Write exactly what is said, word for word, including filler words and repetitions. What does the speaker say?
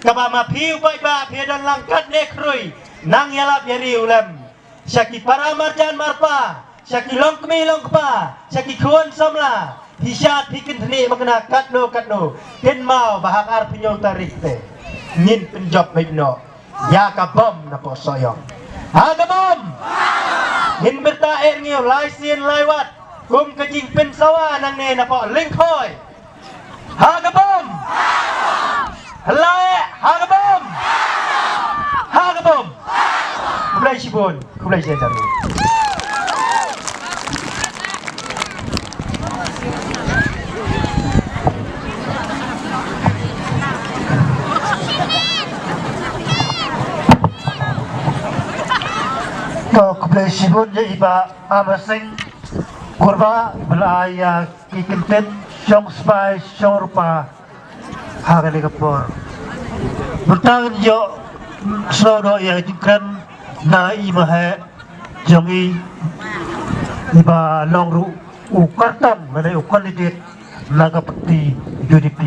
Kaba ma phi u paidbah phi don lang katne khrui, nang ïalap ïa ri u lem. Sha ki para marjan marpa, sha ki longkmie longkpa, sha ki khun samla, phi shad phi kynthni makna katno katno, kynmaw ba ha ka arphew hynñiew tarik te ngin pynjop beit noh ïa ka bom na Sohiong. Ha ka bom! Ngin byrta eh ngi lai sien lai wat kum ka jingpynsawa nangne na Lyngkhoi. Ha ka bom! Hynrei ha ka bom! Ha ka bom! Khublei shibun, khublei shibun. To, khublei shibun ïa i Bah Amar Singh Kurbah ba la ai ïa ki kyntien shong spah shong rupa ha kane ka por. Mynta ngin ïoh sngewthuh ïa ka jingkren na i maheh jong i, i ba long ruh u kyrtong lane u candidate na ka party U D P.